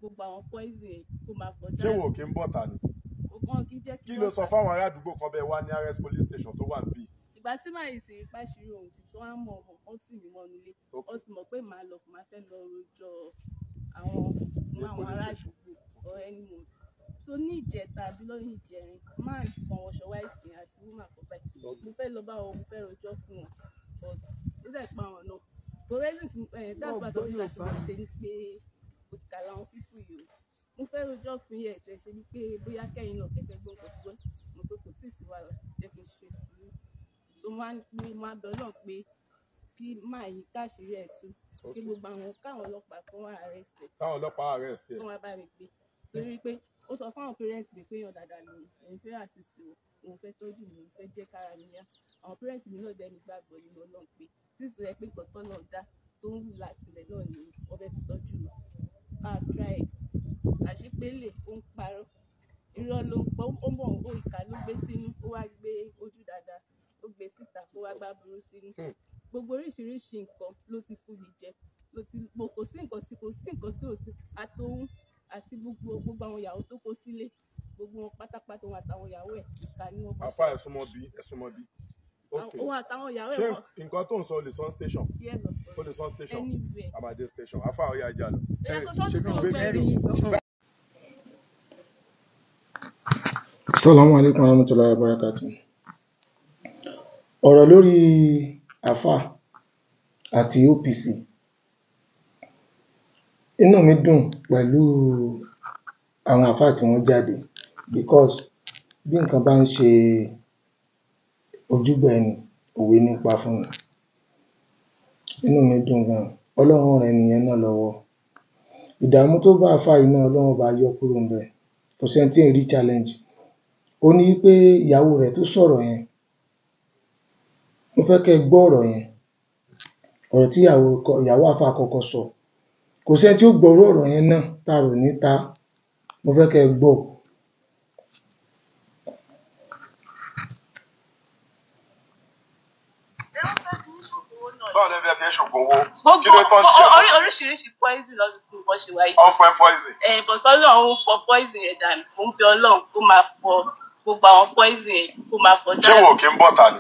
Gbogbo àwọn poison yẹn kó máa fọ Ṣé wo kí ń bọ̀ ta ni? Òkan kì í jẹ́ Kí ló sọ fáwọn ará àdúgbò kan bẹ́ẹ̀ wá ní RS police station tó wà níbí? Ìgbà tí màá yìí sì rí páṣírí òun ti tún á mọ̀ ọmọ kan tì mí mọ́nu ilé. Ó ti mọ̀ pé màá lọ, màá fẹ́ lọ rojọ́ àwọn fún àwọn ará àdúgbò or anyone. So ní ìjẹta àbí lọ́yìn ìjẹrin, máa kan wọṣọ white yẹn àti woman kan báyìí. Mo fẹ́ lọ bá wọn, mo fẹ́ rojọ́ fún wọn, but ó dẹ̀ pa wọn náà. So reason tí that's part of it láti mo ṣe ni pé òkà làwọn pípù yìí o. Mo fẹ́ rojọ́ fún yẹn ẹ̀tẹ̀ ṣe ni pé bóyá kẹ́yìn náà kẹ́kẹ́ gbọ́n kò gbọ́n. Mo pé kò tíì sí wàhálà, jẹ́ kí n ṣe sùúrù. So mo á ní mo á bẹ Ọlọ́run pé kí máa yí káṣírí ẹ̀ tú, kí gbogbo àwọn káwọn ọlọ́pàá kan wá arrest ẹ̀. Káwọn ọlọ́pàá arrest ẹ̀. Kí wọ́n bá mi gbé. Torí pé ó sọ fún àwọn parents mi pé èèyàn dáadáa lòun, òun fẹ́ assist o, òun fẹ́ tọ́jú mi, òun fẹ́ jẹ́ kára mi yá. Àwọn parents mi náà dẹ̀ ní gbàgbọ́ nínú Ọlọ́run pé sísọ ẹ pé nǹkan tọ́lọ́run dá tó ń wù láti ilẹ̀ náà ni wọ́n fẹ́ fi tọ́jú mi. Ká try ẹ̀. Àṣepélè ó ń parọ́. Irọ́ ló ń pọ̀, ó mọ̀ ó ìkà ló gbé sínú, ó wá gbé ojú dáadáa, ó gbé síta, ó wá gbá burú sínú. Gbogbo oríṣiríṣi nǹkan ló ti fún mi jẹ. Ló ti kò sí nǹkan tí kò sí nǹkan tí ò sí. Àtòun àti gbogbo àwọn ìyàwó tó kó sílé, gbogbo wọn pátápátá, òun àtàwọn ìyàwó ẹ̀ ìkà ni wọ́n. Àfa ẹ̀ súnmọ́ bí, ẹ̀ súnmọ́ bí. Òun àtàwọn ìyàwó ẹ̀. Ṣé nǹkan tó ń sọ o lè sọ station? O lè sọ station. Amade station. Àfa ọ̀yà ìjà lọ. Assalamu alaikum warahmatullahi wabarakatuh. Ọ̀rọ̀ lórí àfà àti OPC. Inú mi dùn pẹ̀lú àwọn àfà tí wọ́n jáde because bí nǹkan bá ń ṣe ojúgbà ẹni, òwe ní pa fún ni. Inú mi dùn gan. Ọlọ́run ó ran ẹni yẹn náà lọ́wọ́. Ìdààmú tó bá àfà yìí náà, Ọlọ́run ó bá yọ kúrò ńbẹ̀. Kò sẹ́ni tí ì rí challenge. Ó ní pé ìyàwó rẹ̀ tó sọ̀rọ̀ yẹn, mo fẹ́ kẹ́ ẹ gbọ́ ọ̀rọ̀ yẹn, ọ̀rọ̀ tí ìyàwó àfà kọ́kọ́ sọ. Kò sẹ́ni tí ó gbọ́ irú ọ̀rọ̀ yẹn náà tára ò ní ta. Mo fẹ́ kẹ́ ẹ gbọ́. Báwo ni bí ẹ ti ń ṣògùn owó? Kí ló tán tí ẹ? Oríṣiríṣi poison lọ́dún fún bó ṣe wáyé. Wọ́n fún ẹ poison. But Ọlọ́run fọ poison yẹn dànù. Mo ń bẹ Ọlọ́run kó máa fọ gbogbo àwọn poison yẹn kó máa fọ dànù. Ṣé wo kí ń bọ̀ ta ni?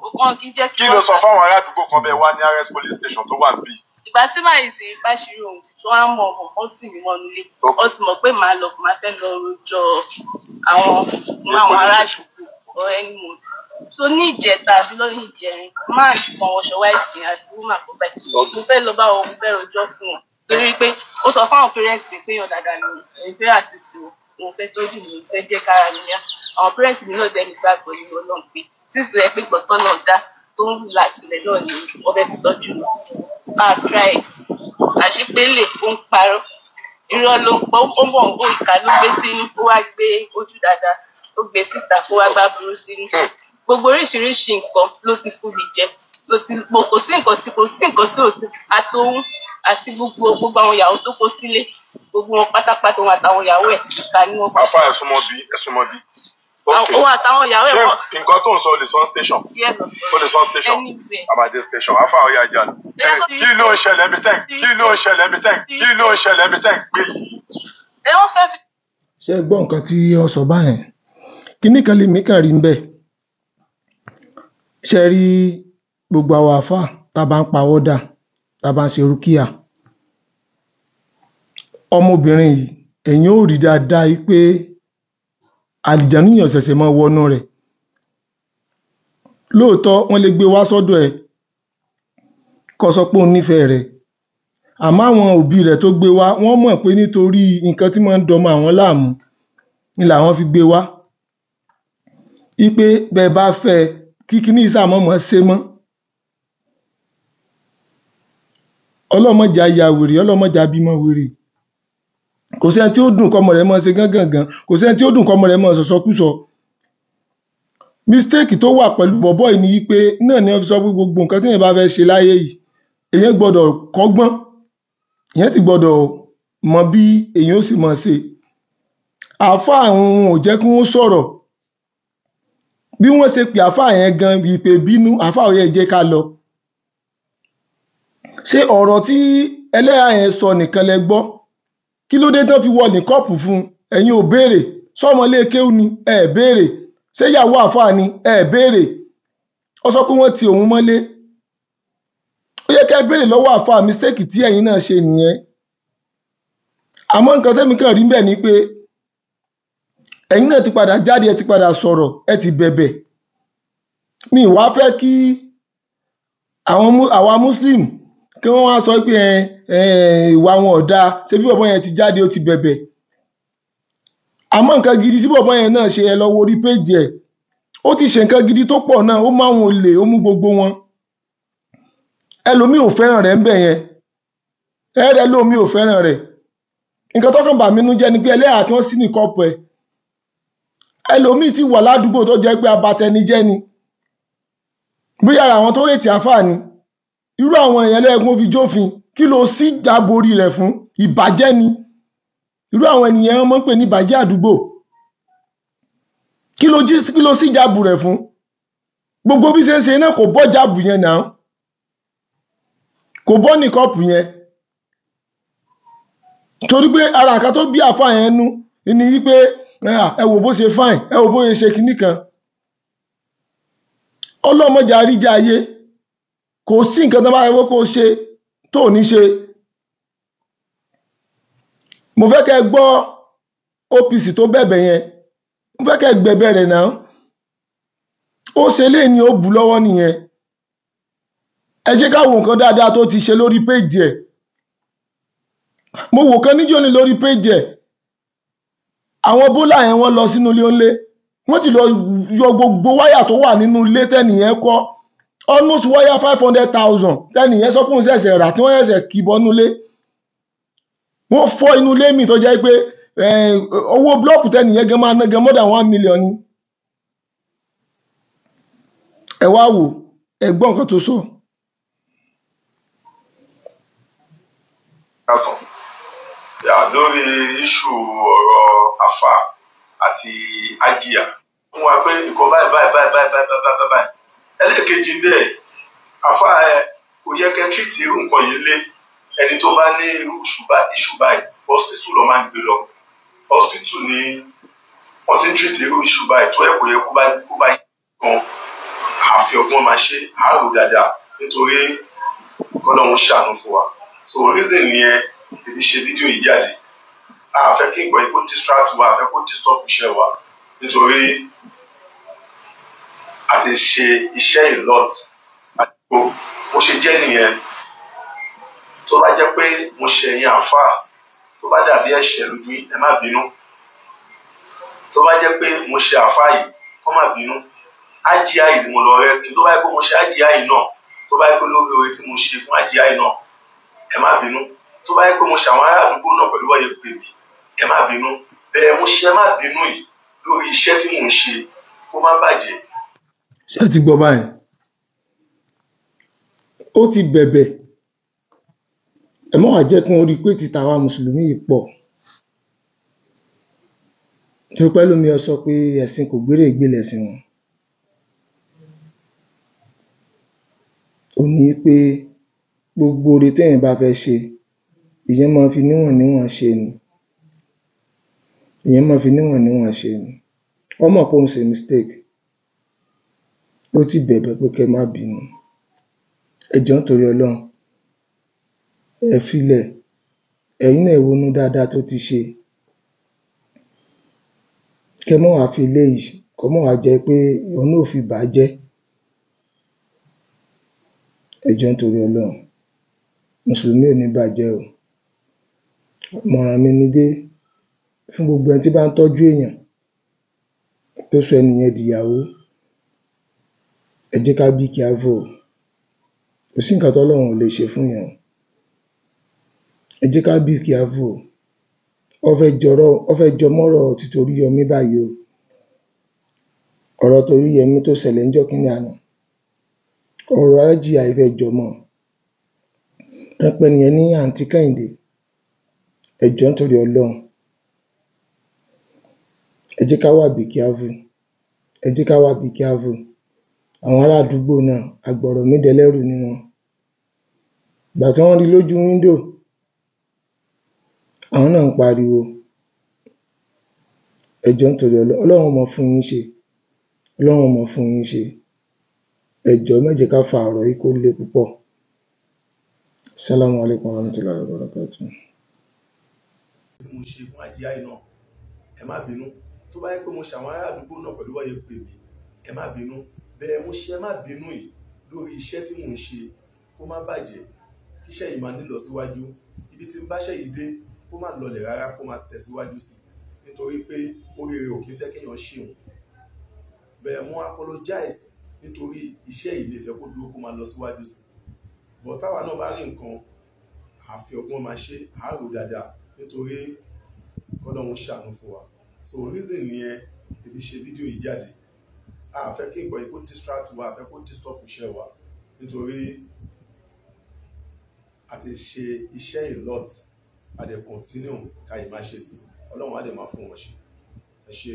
Òkan kì í jẹ́ kí ló sọ fáwọn ará àdúgbò kan bẹ́ẹ̀ wá ní RS police station tó wà níbí? Ìgbà tí màá yìí sì rí páṣírí òun ti tún á mọ̀ ọmọ kan tì mí mọ́nu ilé. Ó ti mọ̀ pé màá lọ, màá fẹ́ lọ rojọ́ àwọn fún àwọn ará àdúgbò or anyone. So ní ìjẹta àbí lọ́yìn ìjẹrin, máa kan wọṣọ white yẹn àti woman kan báyìí. Mo fẹ́ lọ bá wọn, mo fẹ́ rojọ́ fún wọn. Torí pé ó sọ fún àwọn parents mi pé èèyàn dáadáa lòun, òun fẹ́ assist o, òun fẹ́ tọ́jú mi, òun fẹ́ jẹ́ kára mi yá. Àwọn parents mi náà dẹ̀ ní gbàgbọ́ nínú Ọlọ́run pé sísọ ẹ pé nǹkan tọ́lọ́run dá tó ń wù láti ilẹ̀ náà ni wọ́n fẹ́ fi tọ́jú mi. Ká try ẹ̀. Àṣepélè ó ń parọ́. Irọ́ ló ń pọ̀, ó mọ̀ ó ìkà ló gbé sínú, ó wá gbé ojú dáadáa, ó gbé síta, ó wá gbá burú sínú. Gbogbo oríṣiríṣi nǹkan ló ti fún mi jẹ. Ló ti kò sí nǹkan tí kò sí nǹkan tí ò sí. Àtòun àti gbogbo àwọn ìyàwó tó kó sílé, gbogbo wọn pátápátá, òun àtàwọn ìyàwó ẹ̀ ìkà ni wọ́n. Àfa ẹ̀ súnmọ́ bí, ẹ̀ súnmọ́ bí. Òun àtàwọn ìyàwó ẹ̀. Ṣé nǹkan tó ń sọ o lè sọ station? O lè sọ station. Amade station. Àfa ọ̀yà ìjà lọ. Kí ló ń ṣẹlẹ̀ níbi tẹ́ kí ló ń ṣẹlẹ̀ níbi tẹ́ kí ló ń ṣẹlẹ̀ níbi tẹ́ ń gbé yìí? Ṣé ẹ gbọ́ nǹkan tí ó sọ báyẹn? Kinní kan lèmi kàn rí ńbẹ̀. Ṣé ẹ rí gbogbo àwa àfáà tá a bá ń pawọ́ dà, tá a bá ń ṣe rúkìá, ọmọbìnrin yìí ẹ̀yin ó rí dáadáa yìí pé àlìjànnú yẹn ò ṣẹ̀ṣẹ̀ máa wọnú rẹ̀. Lóòótọ́ wọ́n lè gbé wá sọ́dọ̀ ẹ̀ kó sọ pé òun nífẹ̀ẹ́ rẹ̀, àmọ́ àwọn òbí rẹ̀ tó gbé wá wọ́n mọ̀ pé nítorí nǹkan tí máa ń dọmọ àwọn láàmú ni làwọn fi gbé wá. Wípé bẹ́ẹ̀ bá fẹ́ ẹ kí kinní yìí ṣáà má máa ṣe mọ́. Ọlọ́run má jẹ́ á ya wèrè, Ọlọ́run má jẹ́ á bímọ wèrè. Kò sẹ́ni tí ó dùn kọ́mọ rẹ̀ máa ṣe gángangan, kò sẹ́ni tí ó dùn kọ́mọ rẹ̀ máa sọ̀sọkúsọ. Mistake tó wà pẹ̀lú bọ̀bọ́ yìí ni wípé náà ni wọ́n fi sọ pé gbogbo nǹkan téèyàn bá fẹ́ ṣe láyé yìí, èèyàn gbọ́dọ̀ kọ́gbọ́n, èèyàn sì gbọ́dọ̀ mọ bí èèyàn ó sì máa ṣe. Àáfàá òun ò jẹ́ kí wọ́n sọ̀rọ̀. Bí wọ́n ṣe pè àáfàá yẹn gan ìpè bínú, àáfàá ó yẹ jẹ́ ká lọ. Ṣé ọ̀rọ̀ tí ẹlẹ́hàá yẹn sọ nìkan lẹ gbọ́? Kí ló dé tán fi wọ ní kọ́ọ̀pù fún? Ẹ̀yin ò béèrè. Sọmọlé kéwú ni? Ẹ béèrè. Ṣé ìyàwó àáfàá ni? Ẹ béèrè. Ó sọ pé wọ́n ti òun mọ́lé. Ó yẹ kẹ́ ẹ béèrè lọ́wọ́ àáfàá. Mistake tí ẹ̀yin náà ṣe nìyẹn. Àmọ́ nǹkan tẹ́mi kàn rí bẹ́ẹ̀ ni pé ẹ̀yin náà ti padà jáde, ẹ ti padà sọ̀rọ̀, ẹ ti bẹ̀bẹ̀. Mi wá fẹ́ kí àwọn àwa Muslim kí wọ́n wá sọ pé ẹ ìwà wọn ò dáa, ṣé bí bọ̀bọ́ yẹn ti jáde ó ti bẹ̀bẹ̀. Àmọ́ nǹkan gidi tí bọ̀bọ́ yẹn náà ṣe, ẹ lọ wo orí péjì ẹ̀, ó ti ṣe nǹkan gidi tó pọ̀ náà. Ó máa wọn olè, ó mú gbogbo wọn. Ẹlòmíì ò fẹ́ràn rẹ̀ ń bẹ̀ yẹn, ẹ̀rẹ́ lómi ò fẹ́ràn rẹ̀. Nǹkan tó kàn bà mí nú jẹ́ ni pé ẹlẹ́yà tí wọ́n sì ní kọ́ọ̀pù ẹ̀, ẹlòmíì ti wà ládùúgbò tó jẹ́ pé abatẹnijẹ́ ni, bóyá ara àwọn tó rètí àáfàá ni. Irú àwọn èèyàn lẹ́ẹ̀kún fi jófin. Kí ló sì dáborí rẹ̀ fún? Ìbàjẹ́ ni. Irú àwọn ènìyàn wọn máa ń pè ní ìbàjẹ́ àdúgbò. Kí ló sì jábù rẹ̀ fún? Gbogbo bí ṣe ń ṣe náà kò bọ́ jábù yẹn náà, kò bọ́ ní kọ́ọ̀pù yẹn. Torí pé ara nǹkan tó bí àáfàá yẹn nú ni wípé ẹ wò bó ṣe fine, ẹ wò bó ṣe ṣe kinní kan. Ọlọ́mọdé àríjà ayé, kò sí nǹkan tó bá yẹ kó ṣe tó ò ní ṣe. Mo fẹ́ kẹ́ gbọ́ OPC tó bẹ̀bẹ̀ yẹn, mo fẹ́ kẹ́ gbẹ̀bẹ̀ rẹ̀ náà. Ó ṣe lé ní ó bù lọ́wọ́ nìyẹn. Ẹ jẹ́ ká wo nǹkan dáadáa tó ti ṣe lórí péjì ẹ̀. Mo wò kan níjó ní lórí péjì ẹ̀, àwọn bólà yẹn wọ́n lọ sínú ilé ńlé, wọ́n ti lọ yọ gbogbo wáyà tó wà nínú ilé tẹ́nìyẹn kọ́, almost wáyà 500,000 tẹ́nìyẹn sọ pé òun ṣẹ̀ṣẹ̀ rà tí wọ́n ṣẹ̀ṣẹ̀ kì bọ́nú ilé. Wọ́n fọ́ inú ilé mi tó jẹ́ pé owó blọ́ọ̀kù tẹ́nìyẹn gan máa ná gan more than 1 million ni. Ẹ wá wò, ẹ gbọ́ nǹkan tó sọ. Lórí iṣu ọ̀rọ̀ afa àti ajiya fún wa pé nǹkan báyìí báyìí báyìí báyìí báyìí báyìí báyìí. Ẹlẹ́ẹ̀kejì bẹ́ẹ̀, afa ẹ kò yẹ kẹ́ tírìtì irú nǹkan yìí lé ẹni tó bá ní irú iṣu báyìí. Hospital ló máa ń gbé lọ. Hospital ni wọ́n ti ń tírìtì irú iṣu báyìí tó yẹ kó yẹ kó bá gan àfi ọgbọ́n máa ṣe àárò dáadáa, nítorí Ọlọ́run ṣàánú fún wa. So reason nìyẹn èmi ṣe fídíò yìí jáde. A fẹ́ kí nǹkan yìí kó distract wa, a fẹ́ kó disturb iṣẹ́ wa, nítorí a ti ṣe iṣẹ́ a lot. Àdúgbò bó ṣe jẹ́ nìyẹn. Tó bá jẹ́ pé mo ṣe ẹ̀yin àáfàá, tó bá dàbí ẹ̀ṣẹ̀ lójú, ẹ má bínú. Tó bá jẹ́ pé mo ṣe àáfàá yìí, kó má bínú. IGI ni mo lọ rẹ́sì. Tó bá jẹ́ pé mo ṣe IGI náà, tó bá jẹ́ pé lórí oore tí mo ṣe fún IGI náà, ẹ má bínú. Tó bá yẹ pé mo ṣe àwọn ará àdúgbò náà pẹ̀lú wọ́n yẹ pè mí, ẹ má bínú. Bẹ́ẹ̀ mo ṣe má bínú yìí lórí iṣẹ́ tí mò ń ṣe kó má bàjẹ́. Ṣé ẹ ti gbọ́ báyìí? Ó ti bẹ̀bẹ̀. Ẹ má wàá jẹ́ kí wọ́n rí i pé títa àwa mùsùlùmí yìí pọ̀. Torí pé ẹlòmíì ó sọ pé ẹ̀sìn kò gbére ìgbélẹ̀ sí wọn. Ó ní pé gbogbo oore téèyàn bá fẹ́ ṣe, ìyẹn máa fi níwọ̀n níwọ̀n ṣe ni. Ìyẹn máa fi níwọ̀n níwọ̀n ṣe ni. Ó mọ̀ pé òun ṣe mistake. Ó ti bẹ̀bẹ̀ pé kẹ́ ẹ má bínú. Ẹ jọ̀ọ́ nítorí Ọlọ́run, ẹ fílẹ̀. Ẹ̀yin náà ẹ ronú dáadáa tó ti ṣe. Kẹ́ mọ́ wàá fi eléyìí, kó mọ́ wàá jẹ́ pé òun náà ò fi bà á jẹ́. Ẹ jọ̀ọ́ nítorí Ọlọ́run, mùsùlùmí ò ní bàjẹ́ o. Ìmọ̀ràn mi ni dé fún gbogbo ẹni tí bá ń tọ́jú èèyàn tó sọ ẹni yẹn dìyàwó, ẹ jẹ́ ká be careful o. Kò sí nǹkan tọ́lọ́run ò lè ṣe fún èèyàn o. Ẹ jẹ́ ká be careful o. Ó fẹ́ jọrọ́, ó fẹ́ jọmọ́rọ̀ ti Oríyọmí báyìí o. Ọ̀rọ̀ t'Oríyọmí tó ṣẹlẹ̀ níjọ́ kínní àná, ọ̀rọ̀ IGI fẹ́ jọmọ́. Tán pé ẹni yẹn ní àǹtí Kẹ́hìndé. Ẹ jọ̀ọ́ nítorí Ọlọ́run, ẹ jẹ́ ká wà be careful. Ẹ jẹ́ ká wà be careful. Àwọn ará àdúgbò náà, agbọ̀rọ̀mídẹlẹ́rù ni wọ́n. Ìgbà tí wọ́n rí lójú window, Àwọn náà ń pariwo. Ẹ jọ̀ọ́ nítorí Ọlọ́run, Ọlọ́run ó máa fún yín ṣe, Ọlọ́run ó máa fún yín ṣe. Ẹ jọ̀ọ́, ẹ má jẹ́ ká fa ọ̀rọ̀ yìí kó le púpọ̀. Assalamu alaikum warahmatullahi wabarakatuh. Tí mo ṣe fún àjíyá yìí náà, ẹ má bínú. Tó bá yẹ pé mo ṣàwọn ará àdúgbò náà pẹ̀lú wáyé pè mí, ẹ má bínú. Bẹ́ẹ̀ mo ṣe, ẹ má bínú yìí lórí iṣẹ́ tí mò ń ṣe kó má bàjẹ́, kíṣẹ́ yìí máa nílọ síwájú. Ibi tí ń báṣẹ́ yìí dé kó má lọlẹ̀ rárá, kó má tẹ̀síwájú sí i, nítorí pé oríire ò kí ń fẹ́ kéèyàn ṣeun. Bẹ́ẹ̀ mo apologize nítorí iṣẹ́ yìí lè fẹ́ kó dúró, kó máa lọ síwájú sí i. But táwa náà bá rí nǹkan, àfi ọgbọ́n máa ṣe àárò dáadáa, nítorí kọ́lọ́hún ṣàánú fún wa. So reason nìyẹn èmi ṣe fídíò yìí jáde. A fẹ́ kí nǹkan yìí kó distract wa, a fẹ́ kó disturb iṣẹ́ wa, nítorí a ti ṣe iṣẹ́ a lot, a dẹ̀ continue ká yìí máa ṣe sí. Ọlọ́run á dẹ̀ máa fún wọn ṣe. Ẹ ṣe.